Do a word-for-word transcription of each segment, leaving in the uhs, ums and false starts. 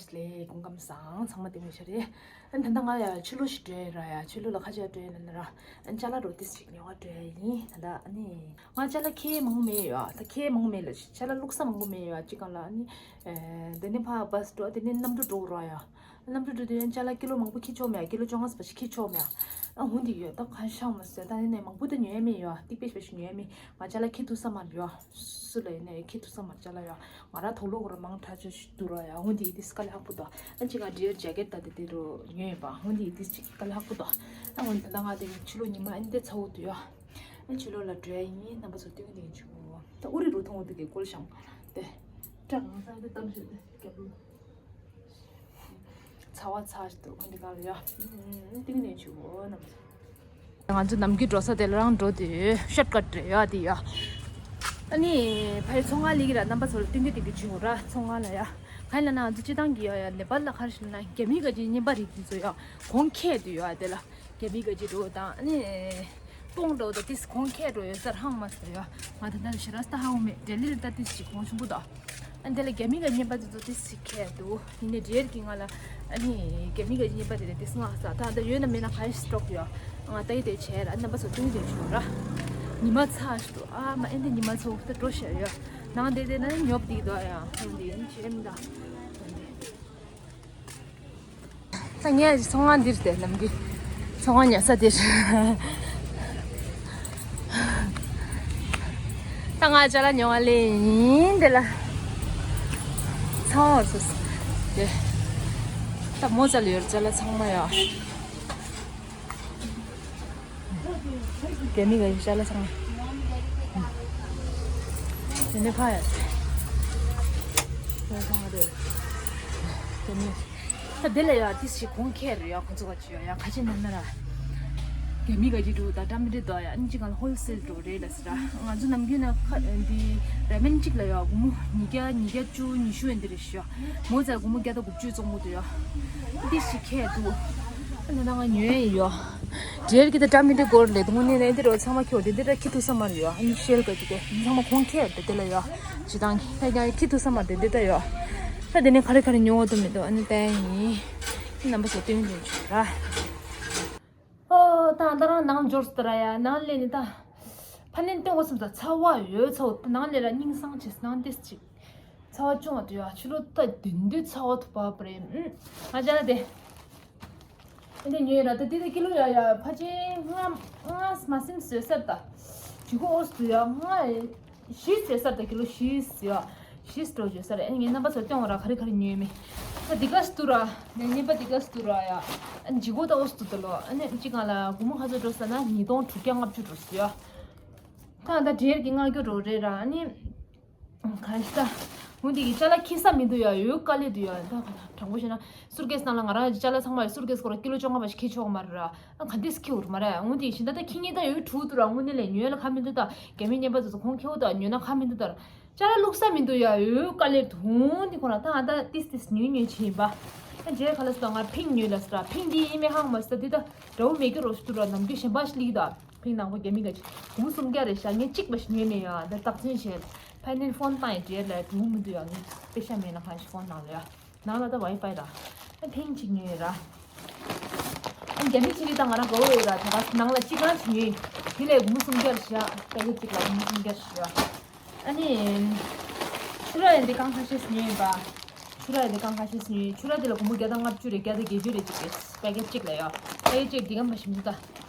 ལས་སྐུ་ཁམས་བཟང་། ཚང་མ་བདེ་མོ་ཡོད་ཤག་རེད། ཨ་ནི་ད་ལྟ་ང་ཡ་ཕྱི་ལོགས་ཤིག་འགྲོ་ཡ་ར་ཡ། ཕྱི་ལོགས་ལ་ཁ་ཤས་འགྲོ་ཡ་ན་ན་ར། ཨ་ནི་ཅ་ལག་འགྲོ་ཏིས་ཅིག་ཉོ་ག་འགྲོ་ཡ་ཡིན། ད་ལྟ་ཨ་ནི་ང་ཅ་ལག་ཁྱེར་མང་པོ་མེད་ཡ། ད་ཁྱེར་མང་པོ་མེད་ལ། ཅ་ལག་བླུགས་ས་མང་པོ་མེད་ཡ། ཅི་གང་ལ་ཨ་ནི། ཨེ། དེ་ནས་ཕར་བྷ་སི་འགྲོ། དེ་ནས་གནམ་གྲུ་འགྲོ་ར་ཡ། གནམ་གྲུ་འགྲོ་དུས་ཡང་ཅ་ལག་ཀི་ལོ་མང་པོ་ཁྱེར་ཆོག་མེད་ཡ། ཀི་ལོ་བཅོ་ལྔ་ཙམ་ཞིག་ཁྱེར་ཆོག་མེད་ཡ། ཨ་འོ་འདི་ཡོད། ད་གང་ཤང་མ་ཟད། ད་ནི་ནས་མང་པོ་ད་ཉོ་ཡ་མེད་ཡ། ཏིག་པེ་ཞིག་ཉོ་ཡ་མེད། ང་ཅ་ལག་ཁྱེར་ཐུབ་ས་མ་རེད་ཡ། སུ་ལ་ཡིན་ནའི་ཁྱེར་ཐུབ་ས་མ་རེད་ཅ་ལག་ཡ། ང་རང་དུག་ལོག་ར་མང་དྲགས་ཅིག་འདུག་ར་ཡ། འོ་འདི་ཏིས་དཀའ་ལས་ཁག་པོ་འདུག་ཨ་ཅི་ང་འདྲིའི་ཇེ་ཀེཊ་ད་དེ་དེ་རུ་ཉོས་ཡིན་པ། འོ་འདི་ཏིས་ཅིག་དཀའ་ལས་ཁག་པོ་འདུག་ཨ་འོ་འདི་ད་ང་དེ་ཕྱི་ལོགས་ཉི་མ་ཨ་འདི་ཚ་བོ་འདུག་ཡ། ཨ་ཕྱི་ལོགས་ལ་འགྲོ་ཡ་ཡིན། རྣམ་པ་ཚོ་སྟོན་གྱི་འདུག་ཆུ་བོ། ད་ཨུ་རི་རུ་མཐོང་བ་འདུག་གི་སྐོར་ཤང་དེ། སྐྲ་གང་ཚང་དེ་གཏམ་བཤད་དེ་རྒྱབ་ལོ། ཚ་བ་ཚ་ཞིག་འདུག་འདི་ག་ལ་ཡ། ཏིང་ནས་ཆུ་བོ་རྣམ་པ་ཚོ། ང་ཚོ་ནམ་རྒྱུན་འགྲོ་ས་དེ་ལ་རང་འགྲོ་དུས་ཤོཊ་ཀཊ་རེད་ཡ་དེ་ཡ། ཨ་ནི་ཕ་ཡི་ཚོང་ཁང་ལི་གི་ར། རྣམ་པ་ཚོ་ལ་ཏིང་ཏིང་ཏིང་ཏིང་ཆུ་བོ་ར་ཚོང་ཁང་ལ་ཡ། ག་ཡིན་ལ་ན་ང་ཚོ་སྤྱི་བཏང་གི་ཡ་ཡ་ནེ་པཱལ་ལ་ག་རེ་ཞིག་ལ་ན་རྒྱ་མི་ག་ཅིག་རྔན་པ་རིགས་དེ་ཚོ་ཡ་གོང་ཁེ་དུ་ཡ་དེ་ལ། རྒྱ་མི་ག་ཅིག་འགྲོ་དང་ཨ་ནི། སྤོང་འགྲོ་དང་ཏིས་གོང་ཁེ་འགྲོ་ཡོད་སར་ཧང་མ་སར་ཡོད། ང་ད་ལྟ་ཤི་ར་སྟ་ཧང་མེད། ལྡི་ལི་ལ་ད་ཏིས་ཅིག་གོང་ཆུང་པོ་དང་། ཨ་ནི་དེ་ལ་རྒྱ་མི་ག་རྔན་པ་དེ་ཚོ་ཏིས་ཅིག་ཁེ་འདུག་ཡིན་ནའི་འདྲེར་གི་ང་ལ་ཨ་ནི་རྒྱ་མི་ག་རྔན་པ་དེ་ལ་ཏིས་ང་ས་ད་ད་ཡོད་ན་མེད་ན་ག་ཡི་སི་ཊོག་ཡོད། ང་ད་ཡི་དེ་བྱས་ར། རྣམ་པ་ཚོ་ཏུང་ཏུང་ཆུ་ར། ཉི་མ་ཚ་ཞིག་འདུག་ཨ་མ་ཨེ་འདི་ཉི་མ་ཚ་བོ་ད་འགྲོ་ཤར་ཡོད། ནང་དེ་དེ་ན་ཉོབ་དེ་གི་འདུག་ཡ། ཧོང་དེ་ཡིན་བྱས་མི་འདུག་ད་ངས་ཚོང་ཁང་འདིར་བསྡད་ནམ་གི། ཚོང་ཁང་ཉལ་ས་འདིར། ད་ང་ཅ་ལག་ཉོ་བ་ལེན་ཡིན་འདི་ལ། ཚང་བར་སོ་སོ། དེ། ད་མོ་ཙལ་ཡོད་ཅ་ལག་ཚང་མ་ཡོད། རྒྱ་མི་ག་ཅ་ལག་ཚང་མ། དེ་ནས་ཕ་ཡ། རྒྱ་མི། ད་དེ་ལ་ཡ་ཏིས་ཞིག་གོང་ཁེ་རེད་ཡ། ཁོ་ཚོ་ག་ཅི་ཡ་ཡ་ཁ་ཆེ་ན་ན་ར། རྒྱ་མི་ག་ཅི་འགྲོ་ད་ཏྲ་མི་རེད་དོ་ཡ། ཨ་ནི་ཅི་གང་ཧོལ་སེལ་འགྲོ་རེད་ལ་སི་ར། ང་ཚོ་ནམ་རྒྱུན་ན་ཁ་འདི་ར་མེན་གཅིག་ལ་ཡ་སྒོར་མོ་ཉིས་བརྒྱ་ཉིས་བརྒྱ་བཅུ་ཉི་ཤུ་ཡན་དེ་རེད་ཤི་ཡ། མོ་ཙལ་སྒོར་མོ་བརྒྱ་དང་དགུ་བཅུ་བཙོང་གི་འདུག་ཡ། འདི་ཞིག་ཁེ་འདུག་ཨ་ནི་ད་ང་ཉོས་ཡིན་ཡོ། འབྲེལ་གྱི་ད་ཏྲ་མི་འདི་སྐོར་ལས་དུང་ནས་ནས་འདི་རོ་ཚང་མ་ཁྱོད་འདི་འདི་ད་ཁྱི་ཐུག་ས་མ་རེད་ཡོ། ཨ་ནི་ཤེལ་ག་ཅིག་གི་ཚང་མ་ཁོང་ཁྱེར་འདི་འདི་ལ་ཡོ། ཇི་ལྟར་ད་ཀྱང་ཁྱི་ཐུག་ས་མ་འདི་འདི་ད་ཡོ། ད་འདི་ནས་ག་རེ་ག་རེ་ཉོ་འོ་དུ་མི་འདུག་ཨ་ནི་ལྟ་ཡིན། རྣམ་པ་ཚོ་སྟོན་དུ་བྱུང་ར། ཨོ་ད་ད་རང་ནང་འབྱོར་སྟེ་ར་ཡ། ནང་ལས་ནི་ད་ཕ་ནན་སྟོན་འོ་སམ་ད་ཚ་བ་ཡོད་ཚ་བོ་ནང་ལས་ར་སྙིང་སང་ཆེ་ནང་ཏེས་ཅིག་ཚ་བ་ཅུང་བ་དུ་ཡ་ཕྱི་ལོ་ད་དུན་དུ་ཚ་བ་ཐུབ་པ་པ་རེད། ཨུམ། ང་ཅག་དེ། ཨེ་འདི་ཉོས་ར་ད་དེ་ད་ཀི་ལོ་ཡ་ཡ་ཕ་ཆེན་ལྔ་ལྔ་མ་སིམ་བཟོས་སར་ད། ཇུ་གོ་ཨོས་དུ་ཡ་ལྔ་བཞི་བཟོས་སར་ད་ཀི་ལོ་བཞི་ཡ། བཞི་སྤྲོ་བརྗོད་སར་ཨེ་ངའི་རྣམ་པ་ཚོ་སྟོན་བ་ར་ག་རེ་ག་རེ་ཉོས་མེད། ད་འདི་ག་སྟུ་ར་ནས་ཉེས་པ་འདི་ག་སྟུ་ར་ཡ། ཨ་ཇུ་གོ་ད་ཨོས་དུ་ད་ལོ་ཨ་ནི་ཅི་གང་ལ་སྒོར་མོ་ཁ་ཚོ་འགྲོ་ས་ན་ཉིས་སྟོང་དྲུག་བརྒྱ་ལྔ་བཅུ་འགྲོ་སུ་ཡ། ད་ད་འབྲེལ་གྱི་ལྔ་བཅུ་འགྲོ་རེད་ར་ཨ་ནི། གང་ཞིག་ད། འོ་འདི་གི་ཅ་ལག་ཁྱེར་ས་མི་འདུག་ཡ། ཡོད་དཀའ་ལས་འདུག་ཡ། ད་དྲང་པོ་བཤད་ན་སུར་ཀེས་ནང་ལ་ང་རང་ཅ་ལག་ཚང་མ་ཡོད། སུར་ཀེས་ཁོ་ར་ཀི་ལོ་བཅོ་ལྔ་བ་ཞིག་ཁྱེར་ཆོག་མ་རེད་ར། ཨ་ག་འདི་སི་ཁྱེར་མ་རེད། འོ་འདི་བཞིན་ད་ད་ཁྱི་ཉེ་ད་ཡོད་དྲུག་འདུག་ར། དངོས་གནས་ལས་ཉོས་ལ་ཁ་མི་འདུག་ད་རྒྱ་མི་ཉན་པ་ཚོ་ཚོ་ཁོང་ཁྱེར་ད་ཉོས་ན་ཁ་མི་འདུག་ད་ར། ཅ་ལག་བླུགས་ས་མི་འདུག་ཡ། ཡོད་དཀའ་ལས་འདུག་འོ་འདི་ཁོ་ར་ད་ང་ད་ཏིས་ཏིས་ཉོས་ཉོས་བྱེད་ཡིན་པ། ཨ་རྗེས་ཁ་ལ་སོ་ང་ཕིང་ཉོས་ལ་སོ་ར། ཕིང་འདི་ཡིན་མེད་ཧང་མ་སོ་ད་འདི་ད་འདྲ་བོ་མེད་ཀྱི་རོ་སུ་འདུག་ར། ནམ་རྒྱུན་གཞན་པ་ཞིག་ལིག་ད། ཕིང་ནང་པོ་རྒྱ་མི་ག་ཅིག་སྒོར་མོ་སུམ་བརྒྱ་རེད་ཤག་ངས་གཅིག་པ་ཞིག་ཉོས་མེད་ཡ། འདི་རྟགས་མཚན་བྱས། ཕ་ནན་ཕོན་བཏང་ཡི་འབྲེལ་ལ་འགྲོ་མི་འདུག་ཡ། ངས་པེ་ཤ་མེད་ན་གང་ཞིག་ཕོན་ནང་ལ་ཡ། ནང་ལ་ད་ཝའི་ཕའི་ད། ཨ་ཐེངས་གཅིག་ཉོས་ཡོད་ར། ཨ་རྒྱ་མི་ཕྱི་རིགས་དང་ང་རང་དགའ་བོ་ཡོད་ར། དེ་ག་ནང་ལ་གཅིག་རང་ཞིག་ཉོས་ཡིན། དེ་ལས་སྒོར་མོ་སུམ་བརྒྱ་རེད་ཤག་པེ་ཀེ་ཊི་གཅིག་ལ་སྒོར་མོ་སུམ་བརྒྱ་རེད་ཤག་ཨ་ནི། ཆུ་ར་ཡ་འདི་རྐང་ཁ་ཤས་ཉོས་ཡིན་པ། ཆུ་ར་ཡ་འདི་རྐང་ཁ་ཤས་ཉོས། ཆུ་ར་འདི་ལ་སྒོར་མོ་བརྒྱ་དང་ལྔ་བཅུ་རེད། བརྒྱ་དང་བརྒྱད་ཅུ་རེད་ཅིག་རེད། པེ་ཀེ་ཊི་གཅིག་ལ་ཡ། པེ་ཀེ་ཊི་གཅིག་འདི་ག་མ་ཞིམ་འདུག་ད།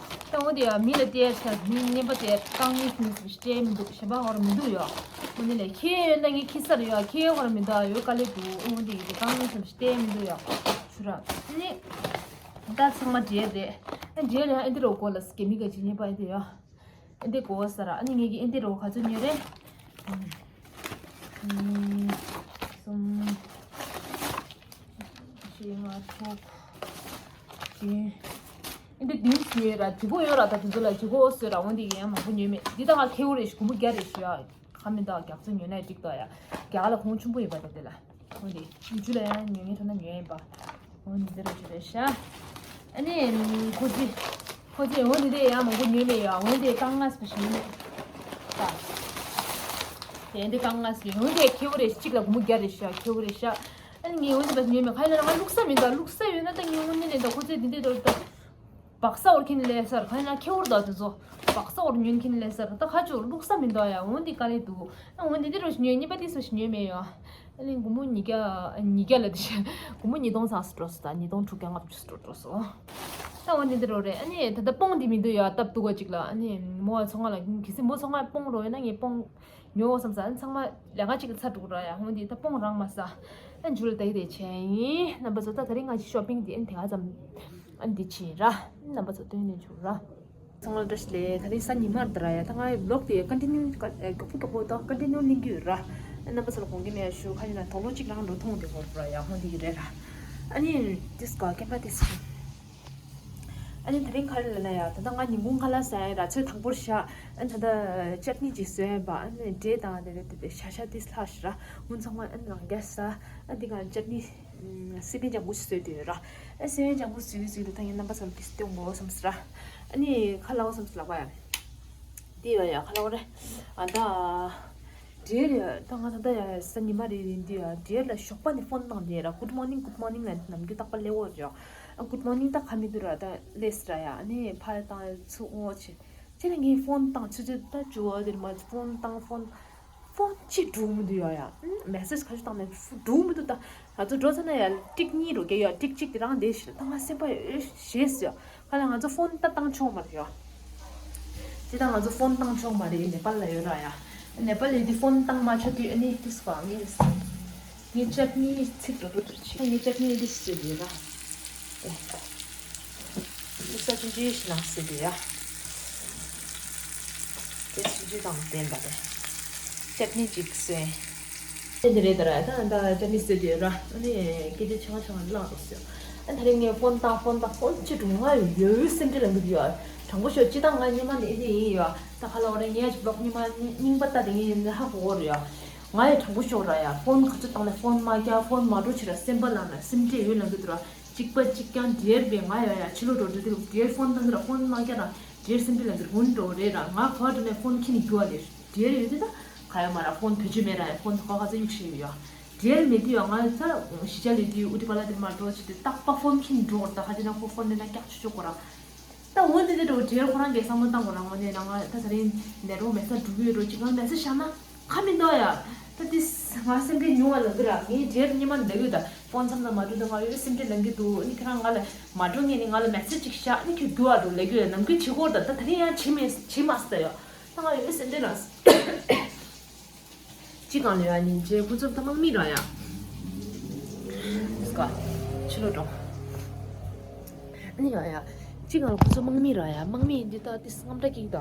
ད་འོ་འདི་ཡ་མི་ལ་སྟེར་ཤག་མི་རྔན་པ་སྟེར་རྐང་གཉིས་གཉིས་སུ་སྟེར་མི་འདུག་གཞན་པ་ཧོར་མི་འདུག་ཡ། འོ་འདི་ལས་ཁྱེད་ཡོད་ན་ངས་ཁྱི་སར་ཡ། ཁྱེད་ཧོར་མི་འདུག་ཡོད་དཀའ་ལས་འདུག་འོ་འདི་ཡི་རྐང་གཉིས་སུ་སྟེར་མི་འདུག་ཡ། ཆུ་ར་ནི། ད་ཚང་མ་འབྲེལ་རེད། ཨ་འབྲེལ་ཡ་ཨེ་འདི་རོ་གོ་ལ་སི་ཀེ་མི་ག་ཅི་རྔན་པ་ཨེ་འདི་ཡ། ཨེ་འདི་གོ་ས་ར། ཨ་ནི་ངེད་ཀྱི་ཨེ་འདི་རོ་ག་ཚོད་ཉོས་རེད། ཨ་གསུམ། བཞི་ལྔ་དྲུག་བདུན། ཨེ་འདི་བདུན་ཉོས་ར། ཇུ་གོ་ཡོད་ར། ད་དེ་ཚོ་ལ་ཇུ་གོ་ཨོ་སོད་ར། འོ་འདི་ཡང་མང་པོ་ཉོས་མེད། འདི་ད་ང་ཁེའུ་རེད་ཤི། སྒོར་མོ་བརྒྱ་རེད་ཤི་ཡ། ཁ་མི་འདུག་རྒྱག་ཚོད་ཉོས་ན་འགྲིག་ཏོ་ཡ། རྒྱ་གར་ལ་གོང་ཆུང་པོ་ཡོད་པ་ད་དེ་ལ། འོ་འདི་ཡུ་ཆུ་ལ་ཡང་ཉོ་ངེས་ཐོག་ན་ཉོས་ཡིན་པ། འོ་འདི་འདི་རུ་ཆུ་རེད་ཤ། ཨ་ནི་ཁོ་ཚོས་ཁོ་ཚོས་འོ་འདི་དེ་ཡང་མང་པོ་ཉོས་མེད་ཡ། འོ་འདི་རྐང་ལྔ་སུ་ཞིག་ཉོས་མེད། ད་དེ་འདི་རྐང་ལྔ་སུ་ཡོང་འདི་ཁེའུ་རེད། གཅིག་ལ་སྒོར་མོ་བརྒྱ་རེད་ཤ། ཁེའུ་རེད་ཤ། ཨ་ ངས་འོ་འདི་བས་ཉོས་མེད། ག་ཡིན་ན་ང་བླུགས་ས་མི་འདུག་བླུགས་ས་ཡོད་ན་ད་ངས་དངོས་གནས་ལས་ད་ཁོ་ཚོས་འདི་འདྲས་འདྲ་ད་སྦག་ས་འོར་ཁྱེར་ནས་ལས་སར། ག་ཡིན་ན་ཁེ་འོར་ད་དེ་ཚོ་སྦག་ས་འོར་ཉོས་ཁྱེར་ནས་ལས་སར། ད་ཁ་ཅིག་བླུགས་ས་མི་འདུག་ཡ། འོ་འདི་ག་ལས་འདུག་ཨ་འོ་འདི་འདི་རུ་ཉོས། གཉིས་པ་དེ་ཚོ་ཞིག་ཉོས་མེད་ཡ། ཨ་ནི་སྒོར་མོ་ཉིས་བརྒྱ་ཉིས་བརྒྱ་ལ་དེ་བཞིན་སྒོར་མོ་ཉིས་སྟོང་ཙམ་ཞིག་འགྲོ་སོང་། ད་ཉིས་སྟོང་དྲུག་བརྒྱ་ལྔ་བཅུ་ཙམ་འགྲོ་སོང་། ད་འོ་འདི་འདི་རུ་རེད། ཨ་ནི་ད་ལྟ་སྤོང་འདི་མི་འདུག་ཡ། སྟབས་སྡུག་ག་ཅིག་ལ། ཨ་ནི་མོ་ཚོང་ཁང་ལ་གལ་སྲིད་མོ་ཚོང་ཁང་སྤོང་རོགས་ཡོད་ན་ངས་སྤོང་ཉོ་བསམ་ས། ཨ་ནི་ཚང་མ་ལས་ཀ་གཅིག་ལ་ཚར་འགྲོ་ར་ཡ། འོ་འདི་ད་སྤོང་རག་མ་ས། ཨ་ནི་འཇུ་ལ་ད་གི་དེ་བྱས་ཡིན། རྣམ་པ་ཚོ་ད་དེ་རིང་ང་ཅི་ཤོ་པིང་འདི་ཨ་ནི་དེ་ག་ཙམ་ཨ་ནི་འདི་བྱས་ར། རྣམ་པ་ཚོ་སྟོན་ནས་འཇུ་ར། ཚང་མ་བཀྲ་ཤིས་བདེ་ལེགས། ད་རིང་གཟའ་ཉི་མ་རེད་ད་ར་ཡ། ད་ང་ཡི་བི་ལོག་དེ་ཀོན་ཊི་ནིའུ་མགྱོགས་པོ་མགྱོགས་པོ་ད་ཀོན་ཊི་ནིའུ་གླེང་གི་ཡོད་ར། རྣམ་པ་ཚོ་ལ་དགོངས་འགལ་མེད་ཞུ། ག་ཡིན་ན་དོགས་སློང་གཅིག་རང་འགྲོ་མཐོང་དེ་འོར་ར་ཡ། ཧོན་དེ་གི་རེད་ར། ཨ་ནི་དེ་སྐོར་ཀེམ་པ་དེ་སི། ཨ་ནི་དེ་རིང་ག་རེ་ལབ་ན་ཡ། ད་ལྟ་ང་ཉིན་གུང་ཁ་ལག་ཟ་ཡ་ར། ཚོད་དང་པོར་ཤ། ཨ་ནི་ད་ལྟ་ཅཊ་ནི་ཅིག་བཟོས་ཡིན་པ། ཨ་ནི་འབྲས་དང་དེ་རེད་དེ་ཤ་ཤ་དེ་ལྷག་ཤི་ར། སྔོན་ཚང་མ་ཨ་ནི་རང་རྒྱ་ས། ཨ་འདི་ག་ཅཊ་ནི་སི་པན་ལྗང་གུ་ཞིག་བཟོས་དེ་ཡོད་ར། ཨ་སི་པན་ལྗང་གུ་བཟོས་བཟོས་དུས་ད་ངས་རྣམ་པ་ཚོར་དེ་སྟོན་དགོས་བསམ་སི་ར། ཨ་ནི་ཁ་ལག་བསམ་སི་ལབ་པ་ཡ། དེ་ཡོད་ཡ། ཁ་ལག་རེད། ཨ་ད། འབྲས་རེད། ད་ང་ད་ལྟ་ཡ་གཟའ་ཉི་མ་རེད་རེད་འདི་ཡ། འབྲས་ལ་ཞོགས་པ་ནས་ཕོན་བཏང་དེ་ར། Good morning, good morning ལ་ནམ་རྒྱུན་རྟག་པར་སླེབས་ཡོད་རེད། ཨ་Good morning ད་ག་མི་འདུག་ར། ད་སླེབས་སི་ར་ཡ། ཨ་ནི་ཕར་བཏང་ཚུར་འོང་བྱེད། ཁྱེད་ལ་ངས་ཕོན་བཏང་ཚུར་ཚུར་ད་བཅུ་བ་དེར་མ་ཕོན་བཏང་ཕོན། ཕོན་གཅིག་འགྲོ་མི་འདུག་ཡ་ཡ། ཨུམ། མེ་སེ་ཇི་ག་ཚོད་བཏང་ནས་འགྲོ་མི་འདུག་ད་ང་ཚོ་འགྲོ་ཚར་ན་ཡ་ཏིག་གཉིས་འགྲོ་གི་ཡ། ཏིག་གཅིག་དེ་རང་བསྡད་ཤག་ད་ང་སེམས་པ་ཡོད་ཤེས་སི་ཡ། ག་ལ་ང་ཚོ་ཕོན་ད་བཏང་ཆོག་མ་རེད་ཡ། ཅི་ད་ང་ཚོ་ཕོན་བཏང་ཆོག་མ་རེད། ནེ་པཱལ་ལ་ཡོད་ར་ཡ། ནེ་པཱལ་ཡོད་དུས་ཕོན་བཏང་མ་ཆོག་དུས་ཨ་ནི་ཏིས་པ་ངས། ངས་ཅཊ་ནི་ཚིག་འགྲོ་འགྲོ་འགྲོ་བྱེད། ངས་ཅཊ་ནི་འདི་བཟོས་ཡོད་ར། ཨེ། ས་ཆུང་ཆུང་ཞིག་ནང་བཟོས་ཡོད་ཡ། དེ་ཆུང་ཆུང་དང་ལྡན་པ་རེད། ཅཊ་ནི་ཅིག་བཟོས། དེ་འདི་རེད་ད་ར། ད་ད་ཅཊ་ནི་བཟོས་ཡོད་ར། ཨ་ནི་སྐད་ཆ་ཆུང་ཆུང་བླངས་འདུག་ཟེར། ཨ་ད་རེས་ངས་ཕོན་བཏང་ཕོན་བཏང་ཕོན་ཅི་འགྲོ། ང་ཡོད་སེམས་ཁྲལ་ལངས་གི་འདུག་ཡ། དྲང་པོ་ཤོད། ཅི་ད་ང་སྔོན་མ་ནས་འདི་ཡིན་ཡ། ད་ཁ་ལ་བ་རེད། ངས་ཅིག་ལོག་སྔོན་མ་རྙིང་པ་ལྟ་དེ་ངས་ཧ་གོ་གི་རེད་ཡ། ང་ཡི་དྲང་པོ་ཤོད་ར་ཡ། ཕོན་ག་ཚོད་བཏང་ནས་ཕོན་མ་རྒྱག་ཕོན་མ་འགྲོ་བྱེད་ར། སེམས་པ་ལངས་ན་སེམས་ཁྲལ་ཡོད་ལངས་གི་འདུག་ར། གཅིག་པ་གཅིག་རྐྱང་འབྲེལ་བས་ང་ཡ་ཡ་ཕྱི་ལོགས་འགྲོ་འགྲོ་དེ་རུ་འབྲེལ་ཕོན་བཏང་གི་ར། ཕོན་མ་རྒྱག་ར་འབྲེལ་སེམས་ཁྲལ་ལངས་གི་རུ་འགྲོ་རེད་ར། ང་ག་བ་འགྲོ་ནས་ཕོན་ཁྱེར་ནས་རྒྱུ་བ་ལས་འབྲེལ་ཡོད་དེ་ད་ག་ཡ་མ་ར། ཕོན་བེད་སྤྱོད་མེད་ར་ཡ། ཕོན་ཁ་ཁ་ཚ་གཡུག་བྱས་ཡོད་ཡ། འབྲེལ་མེད་དུས་ཡ་ང་ཚ་གཞིས་ཆགས་ལས་དུས་ཨུ་ཏི་པ་ལ་དེར་མ་འགྲོ་བྱེད་དུས་རྟག་པ་ཕོན་ཁྱེར་ནས་འགྲོ་བར། ད་ཁ་ཅིག་ན་ཁོ་ཕོན་ལེན་ན་སྐྱག་ཆུ་ཆུ་གོ་ར། ད་འོན་ཏེ་དེ་འགྲོ་འབྲེལ་ཁོ་རང་གིས་བསམ་བློ་བཏང་དགོས་ར། དངོས་གནས་ན་ང་ད་ད་རིང་ནེ་ཊ་ཝོག་མེད་ས་འགྲོ་གི་ཡོད་འགྲོ། ཅིག་ང་མེད་ས་བཞག་ན་ཁ་མི་འདུག་ཡ། ད་དེ་ང་སེམས་ཁྲལ་ཉུང་བ་ལངས་གི་ར། ངའི་འབྲེལ་སྔོན་མ་འདྲ་གི་ད་ཕོན་མཚམས་མཚམས་མ་འགྲོ་ད་ང་ཡོད་སེམས་ཁྲལ་ལངས་གི་འདུག་ཨ་ནི་ཁྱེད་རང་ང་ལ་མ་འགྲོ་སྔོན་ནས་ང་ལ་མེ་སེ་ཇི་ཅིག་བཞག་ཨ་ནི་ཁྱོད་རྒྱུག་བ་འགྲོ་ལབ་གི་ཡོད། ནམ་རྒྱུན་བྱེད་ཀྱི་ཡོད་ད། ད་ད་རིང་ཡང་བྱེད་མེད་བྱེད་མ་སྲིད་ད་ཡ། ད་ང་ཡོད་སེམས་ཁྲལ་ལངས། ཅི་གང་ལ་ཡ་ཉིན་རྗེས་ཁོ་ཚོ་ད་དམག་མི་ར་ཡ། དེ་སྐ་ཕྱི་ལོགས་འགྲོ། ཨ་ནི་ཡ་ཡ། ཅི་གང་ཁོ་ཚོ་དམག་མི་ར་ཡ། དམག་མི་ཡིན་དུས་ད་དེ་རྔམ་སྐྲག་གི་ད།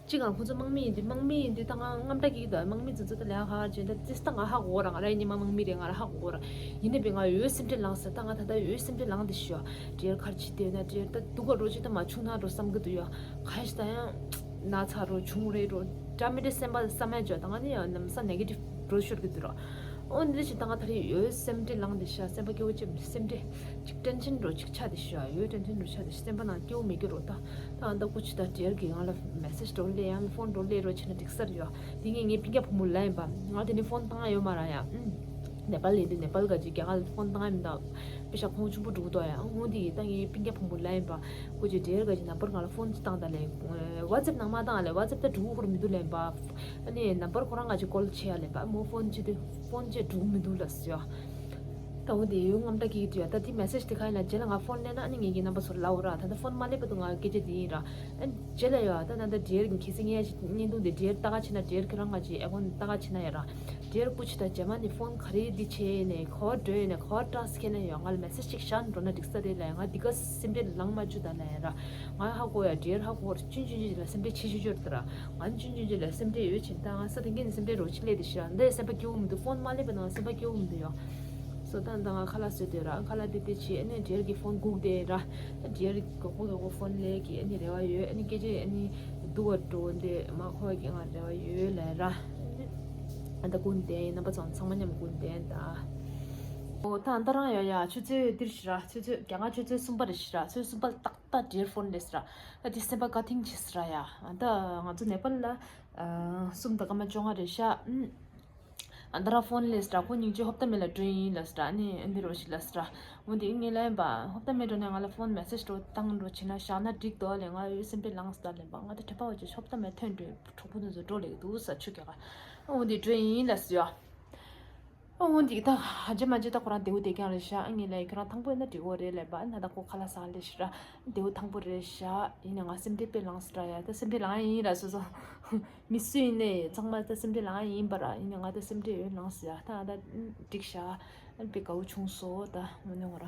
ཅི་གང་ཁོ་ཚོ་དམག་མི་ཡིན་དུས་དམག་མི་ཡིན་དུས་ད་ང་རྔམ་སྐྲག་གི་ད། དམག་མི་ཚོ་ཚོ་ད་ལས་ཧ་ཅན་ད་དེ་ད་ང་ཧ་གོ་ར། ང་ར་ཉི་མ་དམག་མི་རེད། ང་ར་ཧ་གོ་ར། ཡིན་ནའི་བས་ང་ཡོད་སེམས་ཁྲལ་ལངས་ཟེར། ད་ང་ད་ད་ཡོད་སེམས་ཁྲལ་ལངས་དེ་ཤོ། འབྲེལ་ཁར་ཅི་དེ་ན་འབྲེལ་ད་སྡུག་ག་འགྲོ་ཅི་ད་མ་བྱུང་ན་འགྲོ་བསམ་གི་འདུག་ཡ། ག་ཡ་ཞིག་ད་ཡང་ན་ཚ་རོ་བྱུང་རེད་རོ། འདྲ་མི་འདྲ་སེམས་པ་བསམ་ཡ་ཅོ་ད་ང་ནི་ཡང་ནམ་ས་ནེ་གེ་ཊིབ་འགྲོ་ཤོར་གི་འདུག་ར། ཨོ་འདི་ཞིག་ད་ང་ད་རེས་ཡོད་སེམས་ཁྲལ་ལངས་དེ་ཤ། སེམས་པ་སྐྱོ་བོ་ཅིག་སེམས་ཁྲལ་ཅིག་ཊེན་ཤན་རོ་ཅིག་ཆགས་དེ་ཤ། ཡོད་ཊེན་ཤན་རོ་ཆགས་དེ་ཤ། སེམས་པ་ནང་སྐྱོ་བོ་མི་སྐྱོ་རོ། ད་ད་ཨ་ད་ཀུ་ཅི་ད་འབྲེལ་གི་ང་ལ་མེ་སེ་ཇི་འགྲོ་ལེ་ཡང་ཕོན་འགྲོ་ལེ་རོ་བྱས་ན་འགྲིག་ས་རེད་ཡ། དེ་ངས་ངའི་སྤུན་ཀྱག་བུ་མོ་ལ་ཡིན་པ། ང་དེ་ནས་ཕོན་བཏང་ཡ་ཡོད་མ་ར་ཡ། ཨུམ། ནེ་པཱལ་ཡིན་དུས་ནེ་པཱལ་ག་ཅིག་རྒྱ་གར་ཕོན་བཏང་ཡ་མི་འདུག་པེ་ཤ་ཁོང་ཆུང་པོ་འགྲོ་གི་འདུག་ཡ། འོ་དེ་ཡིན་ད་ངའི་སྤུན་ཀྱག་བུ་མོ་ལ་ཡིན་པ། ཁོ་ཅིག་འབྲེལ་ག་ཅིག་ནམ་བར་ང་ལ་ཕོན་ཅིག་བཏང་ད་ལེ། ཝ་ཙེབ་ནང་མ་བཏང་ལེ། ཝ་ཙེབ་ད་འགྲོ་གི་ཁོར་མི་འདུག་ལེ་ཡིན་པ། ཨ་ནི་ནམ་བར་ཁོ་རང་ག་ཅིག་ཀོལ་བྱེད་ཡ་ལེ་ཡིན་པ། མོ་ཕོན་ཅིག་དེ་ཕོན་ཅིག་འགྲོ་གི་མི་འདུག་ལ་ཟེར་ཡ། ད་འོ་དེ་ཡོད་རྔམ་སྐྲག་གི་འདུག་ཡ། ད་དེ་མེ་སེ་ཇི་དེ་ག་ཡིན་ན་རྗེས་ལ་ང་ཕོན་ལེན་ན་ཨ་ནི་ངེད་ཀྱི་རྣམ་པ་ཚོར་ལབ་འོ་ར། ད་ལྟ་ཕོན་མ་ལེན་བར་དུ་ང་སྐད་ཆ་དེ་ཡིན་ར། ཨ་རྗེས་ལ་ཡོད་ཨ། ད་ད་ལྟ་འབྲེལ་གྱི་ཁྱེད་ཚོ་ངའི་བརྙན་ཐུང་དེ་འབྲེལ་ལྟ་ག་ཕྱིན་ན། འབྲེལ་ཁྱེད་རང་ང་ཅིག་ཨེ་ཁོན་ལྟ་ག་ཕྱིན་ན་ཡ་ར། འབྲེལ་སྐུ་མཁྱེན་ད་རྗེས་མ་ནས་ཕོན་ག་རེ་འདི་བྱས་ནས་ག་པར་འགྲོ་ཡོད་ནས་ག་པར་ཊེ་རེ་སི་ཁྱེར་ན་ཡོད། ང་ལ་མེ་སེ་ཇི་ཅིག་ཤར་འགྲོ་ན་འགྲིག་ས་རེད་ལ་ཡ། ང་འདི་ག་སེམས་ཁྲལ་ལངས་མ་བཅུག་ད་ལ་ཡ་ར། ང་ཧ་གོ་ཡ། འབྲེལ་ཧ་གོ་བར་ཆུན་ཆུན་ཆུན་ལ་སེམས་ཁྲལ་ཆེ་ཆུ་ཆུར་དུ་ར། ང་ཆུན་ཆུན་ཆུན་ལ་སེམས་ཁྲལ་ཡོད་ཕྱིན་ད་ང་ས་དེ་གན་ནས་སེམས་ཁྲལ་རོ་ཆི་ལས་དེ་ཤི་ར། འདི་སེམས་པ་སྐྱིད་པོ་མི་འདུག་ཕོན་མ་ལེན་པ་ན་སེམས་པ་སྐྱིད་པོ་མི་འདུག་ཡ། སོ་ད་ད་ང་ཁ་ལག་བཟོས་དེ་ར། ཁ་ལག་དེ་དེ་བྱས་ཨ་ནི་འབྲེལ་གྱི་ཕོན་སྒུག་དེ་ར། འབྲེལ་མགྱོགས་པོ་མགྱོགས་པོ་ཕོན་ལེན་གྱི་ཨ་ནི་རེ་བ་ཡོད། ཨ་ནི་སྐད་ཆ་ཨ་ནི་སྡུག་པ་འགྲོ་འདི་མ་གོ་གི་ང་རེ་བ་ཡོད་ལ་ར། ཨ་ད་ཀུན་བསྟན་རྣམ་པ་ཚང་ཚང་མ་མཉམ་ཀུན་བསྟན་ད། ཨོ་ད་ཨ་ད་རང་ཡོད་ཡ། ཆུ་ཚོད་འདིར་ཤི་ར། ཆུ་ཚོད་རྒྱ་གར་ཆུ་ཚོད་གསུམ་པ་རེད་ཤི་ར། ཆུ་ཚོད་གསུམ་པ་ཏག་ཏག་འབྲེལ་ཕོན་ལེན་ཤི་ར། ཨ་དེ་སེམས་པ་དགའ་ཐིང་ཆེ་ཤི་ར་ཡ། ཨ་ད་ང་ཚོ་ནེ་པཱལ་ལ་ཨ་གསུམ་དང་སྐར་མ་བཅོ་ལྔ་རེད་ཤག་ཨུམ། ཨ་ད་ར་ཕོན་ལས་སི་ཏྲ་ཁོ་སྙིང་རྗེ་ཧོབ་ཏ་མེ་ལ་འགྲོ་ཡིན་ལ་སི་ཏྲ་ནི་འདི་རོ་ཞིག་ལ་སི་ཏྲ། འོ་འདི་ངས་ལན་པ་ཧོབ་ཏ་མེ་འགྲོ་ནས་ང་ལ་ཕོན་མེ་སེ་ཇི་འགྲོ་བཏང་འགྲོ་བྱེད་ན་བཞག་ན་འགྲིག་དོ་ལས་ང་ཡོད་སེམས་པའི་ལངས་སི་ཏྲ་ལན་པ་ང་ད་ཁྲེ་པ་བ་ཅི་ཧོབ་ཏ་མེ་ཐོན་འགྲོ་གྲོགས་པོ་འདི་ཚོ་འགྲོ་ལེགས་འདུག་ས་ཆུ་ག་ག་འོ་འདི་འགྲོ་ཡིན་ལ་སི་ཡོ། འོ་འདི་ད་ཧ་ཅི་མ་ཅི་ད་ཁོ་རང་དེའུ་དེ་ཀྱང་རེད་ཤག་ངས་ལས་ཁྱོད་རང་ཐང་པོ་ཡིན་ན་འགྲིག་གོ་རེད་ལས་པ་ན་ད་ཁོ་ཁ་ལ་ས་ལས་ཤི་ར་དེའུ་ཐང་པོ་རེད་ཤག་ཡིན་ནས་ང་སེམས་ཁྲལ་དཔེ་ལངས་སི་ཏྲ་ཡ་ད་སེམས་ཁྲལ་ལངས་ཡིན་ར་སོ་སོ། མི་སུ་ཡིན་ནས་ཚང་མ་ད་སེམས་ཁྲལ་ལངས་ཡིན་པ་ར་ཡིན་ནས་ང་ད་སེམས་ཁྲལ་ཡོད་ལངས་སི་ཡ་ད་ང་ད་འགྲིག་ཤག་དཔེ་དགའ་བོ་བྱུང་སོ་ད་ངོ་ནས་ངོ་ར་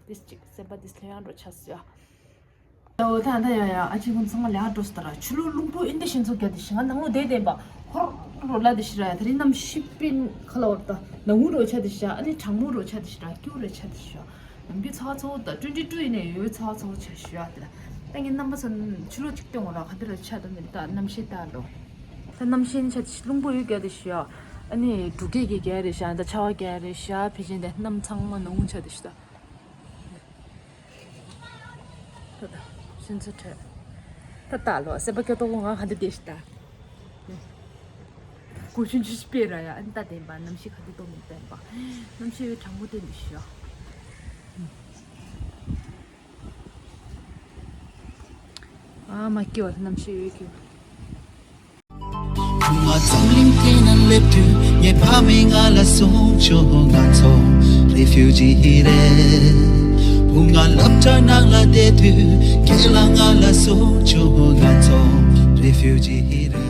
ཏིས་ཅིག་སེམས་པ་ཏིས་ལྷོད་ཡངས་འགྲོ་ཆགས་སི་ཡ། ཨོ་ད་ད་ཡ་ཡ་ཨ་ཅེ་ཁོང་ཚང་མ་ལས་ཀ་འགྲོ་སི་ཏ་ར་ཆུ་ལུག་རླུང་བུ་ཨིན་ཏེ་ཞིན་ཚོ་རྒྱ་དེ་ཞིང་ང་ནང་ལོ་དེ་དེ་པ་ཧོར་རོ་ལ་དེ་ཤི་ར་ཡ་ད་རི་ནམ་ཤི་པིན་ཁ་ལ་བར་ད་ནང་ངུ་རོ་ཆ་དེ་ཤ་ཨ་ནི་གྲང་མོ་རོ་ཆ་དེ་ཤ་ཀྱུ་རོ་ཆ་དེ་ཤ་ནམ་གི་ཚ་ཚོ་ད་ཊུན་ཊི་ཊུ་ཡིན་ནས་ཡོད་ཚ་ཚོ་ཆ་ཤི་ཡ་དེ་ལ་ད་ངའི་རྣམ་པ་ཚོ་ཆུ་ལོ་ཅིག་སྟོན་འོ་ར་ག་དེ་ར་ཆ་དོ་མེད་ད་ནམ་ཤི་ད་ལོ་ད་ནམ་ཤི་ནི་ཆ་དེ་ཤ་རླུང་བུ་ཡོད་རྒྱ་དེ་ཤ་ཨ་ནི་འབྲུག་སྐད་ཀྱི་རྒྱ་རེ་ཤ་ད་ཆ་བ་རྒྱ་རེ་ཤ་ཕི་ཆེན་དེ་རྣམ་ཚང་མ་ནང་ངུ་ཆ་དེ་ཤ་ད། ད་ད་ཤིན་ཚུ་ཁྲེ། ད་ད་ལོ་སེམས་པ་སྐྱོ་ཏོག་ང་ག་འདི་བསྡད་ཤི་ད། གོ་ཆུན་ཆུ་ཤི་སྤེ་ར་ཡ་ཨ་ནི་ད་བདེན་པ་གནམ་གཤིས་ག་འདི་ཏོག་མི་བདེན་པ། གནམ་གཤིས་ཡོད་གྲང་མོ་བསྟན་འདི་ཤི་ཡ། ཨ་མ་སྐྱོ་གནམ་གཤིས་ཡོད་སྐྱོ། བུ་ང་འཛམ་གླིང་སྟེང་ན་སླེབས་དུས་ངའི་ཕ་མས་ང་ལ་གསུངས་བྱུང་ང་ཚོ་རི་ཕིའུ་ཇི་རེད། བུ་ང་སློབ་གྲྭ་ནང་ལ་བསྡད་དུས་རྒན་ལགས་ང་ལ་གསུངས་བྱུང་ང་ཚོ་རི་ཕིའུ་ཇི་རེད།